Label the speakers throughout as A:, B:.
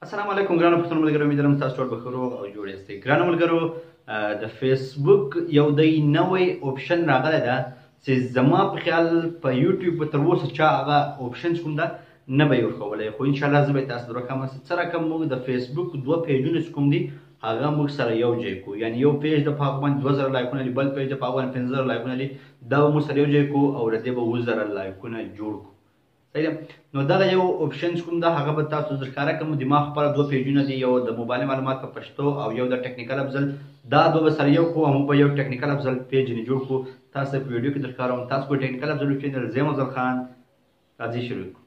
A: السلام علیکم ګرانو پښتنو ملګرو، امید لرم تاسو ټول به ښه روغ او جوړ یاستئ. ګرانو ملګرو، د فیسبوک یو دی نوی option راغلی ده چې زما په خیال په یوټیوب به تر اوسه چا هغه option کوم ده نه به یې ورښولی، خو انشاءالله زه به یې تاسو ته ورښیم چې څه رقم موږ د فیسبوک دوه پیجونه چې کوم دي هغه موږ سره یو ځای کړو. یعنې یو پیج د په هغه باندې 2000 لایکونه لري، بل پیج د په هغه باندې 5000 لایکونه لري، دا به موږ سره یو ځای کړو او له دې به 7000 لایکونه جوړ کړو. صحیح ده؟ نو دغه یو option چې کوم ده هغه به تاسو زه ښکاره کړم. د ما خپله دوه پیجونه دي، یو د موبایل معلومات په پښتو او یو د ټکنیکل افضل. دا دوه به سره یو کړو او موږ به یو ټکنیکل افضل پیج نه جوړ کړو. تاسو په ویډیو کې درښکاروم. تاسو په ټکنیکل افضل چینل زه یم افضل خان. راځئ شروع کړو.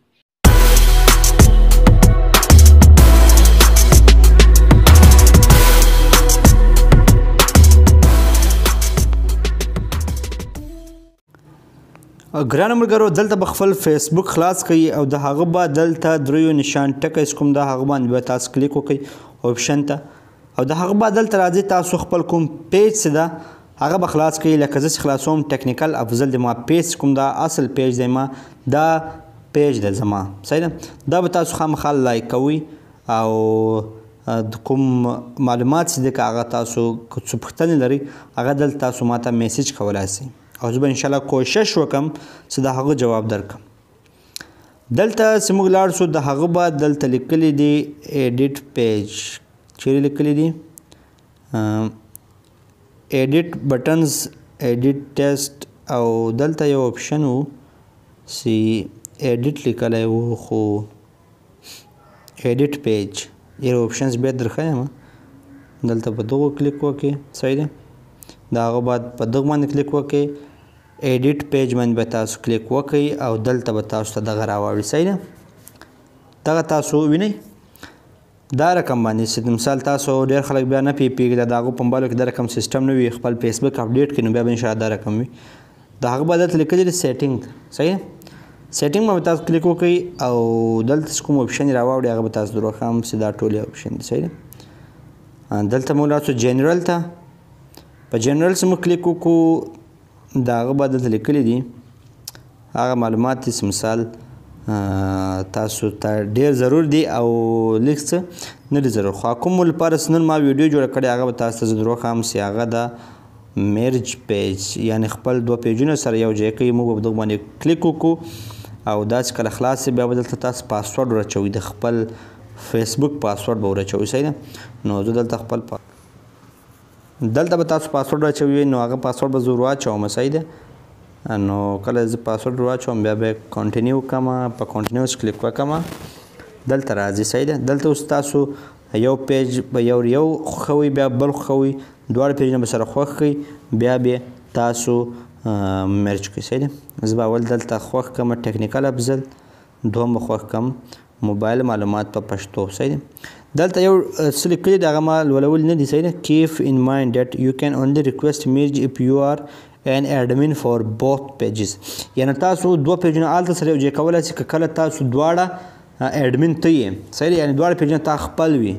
B: ګرانو ملګرو، دلته به خپل فیسبوک خلاص کړئ او د هغه به دلته دریو نشان ټکی کوم ده هغه باندې به تاسو کلیک وکړئ option ته، او د هغه به دلته راځي تاسو خپل کوم پیج څه ده هغه به خلاص کړئ. لکه زه چې خلاصوم ټکنیکل افضل د ما پیج کوم ده، اصل پیج دی ما، دا پیج ده زما. صحیح ده؟ دا به تاسو خامخا لایک کوئ او کوم معلومات چې دی که هغه تاسو که څه پوښتنې لرئ هغه دلته تاسو ماته message کولای شئ او زه به انشاءالله کوشش وکم چې د هغه جواب درکم. دلته چې موږ لاړ شو د هغه به دلته لیکلي دي edit page. چیرې لیکلي دي؟ edit buttons، edit text، او دلته یو option و چې edit لیکلی و، خو edit page یو options بیا درښیم. دلته په دغو کلیک وکړئ. صحیح ده؟ د هغه بعد په دغه باندې کلیک وکړئ، edit page باندې به تاسو کلیک وکړئ او دلته به تاسو ته دغه راواړي. صحیح ده؟ دغه تاسو وینئ دا رقم باندې چې مثال تاسو ډېر خلک بیا نه پوهېږي، د هغو په موبایلو کې دا رقم سیستم نه وي، خپل فیسبوک update کړي نو بیا به انشاءالله دا رقم وي. د هغه بعد دلته لیکلي دي setting. صحیح ده؟ setting باندې تاسو کلیک وکړئ او دلته چې کوم option راواوړي هغه به تاسو در وښیم چې دا ټولې option دي. صحیح ده؟ دلته موږ لاړ شو جنرال ته. په جنرال چې موږ کلیک وکړو د هغه بعد دلته لیکلي دي هغه معلومات دي چې مثال تاسو ته ډېر ضرور دي او لږ څه نه دي ضرور. خو کوم لپاره چې نن ما ویډیو جوړه کړې هغه به تاسو ته زه در وښیم چې هغه د merge page، یعنې خپل دوه پیجونه سره یو ځای کوي. موږ به په دغه باندې کلیک وکړو او دا چې کله خلاص شي بیا به دلته تاسو پاسورډ ورچوئ، د خپل فیسبوک پاسورډ به ورچوئ. صحیح ده؟ نو زه دلته خپل دلته به تاسو پاسورډ واچوئ، نو هغه پاسورډ به زه ورواچوم. صحیح ده؟ نو کله زه پاسورډ ورواچوم بیا به continue وکړم، په continue کلیک وکړم، دلته راځي. صحیح ده؟ دلته اوس تاسو یو پیج به یو یو خوښوئ، بیا بل خوښوئ، دواړه پیجونه به سره خوښ کړئ، بیا به تاسو merge کړئ. صحیح ده؟ زه به اول دلته خوښ کړم ټکنیکل افضل، دوهم به خوښ کړم موبایل معلومات په پښتو. صحیح ده؟ دلته یو څه لیکلي دي هغه ما لولول نه دي. صحیح ده؟ Keep in mind that you can only request merge if you are an admin for both pages. یعنې تاسو دوه پیجونه هلته سره یو ځای کولی شئ که کله تاسو دواړه admin ته یې. صحیح ده؟ یعنې دواړه پیجونه تا خپل وي.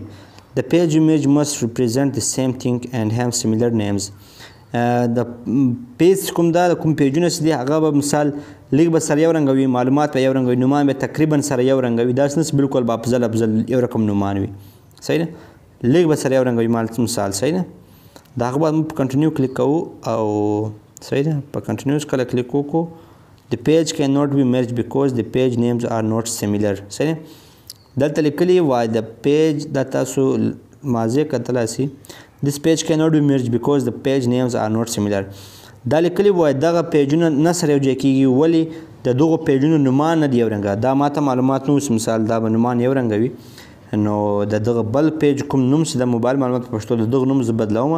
B: The page image must represent the same thing and have similar names. د پیج کوم ده د کوم پیجونه چې دي هغه به مثال لږ به سره یو رنګه وي، معلومات به یو رنګه وي، نومان به تقریبا سره یو رنګه وي، داسې نه چې بالکل به افضل افضل یو رقم نومان وي. صحیح ده؟ لږ به سره یو رنګه وي مثال. صحیح ده؟ د هغه بعد موږ په continue کلیک کوو او صحیح ده، په continue کله کلیک وکړو The page cannot be merged because the page names are not similar. صحیح ده؟ دلته لیکلي وای د پیج دا تاسو مازې کتلی شئ. This page cannot be merged because the page names are not similar. دا لیکلي وای دغه پیجونه نه سره یو ځای کېږي، ولې د دغو پیجونو نومان نه دي یو رنګه. دا ماته معلومات نه اوس مثال دا به نومان یو رنګه وي، نو د دغه بل پیج کوم نوم چې د موبایل معلومات په پښتو د دغه نوم زه بدلوم،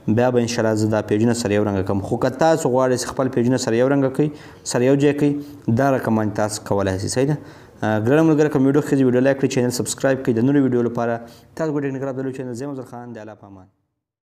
B: بیا به انشاءالله زه دا پیجونه سره یو رنګه کوم. خو که تاسو غواړئ چې خپل پیجونه سره یو رنګه کړئ، سره یو ځای کړئ، دا رقم باندې تاسو کولی شئ. صحیح ده؟ ګرانو ملګرو، که ویډیو ښه ځي ویډیو لایک کړئ، چینل subscribe کړئ. د نورو ویډیو لپاره تاسو ګورئ ټکنیکل افضل چینل. زه یم افضل خان، د الله په امان.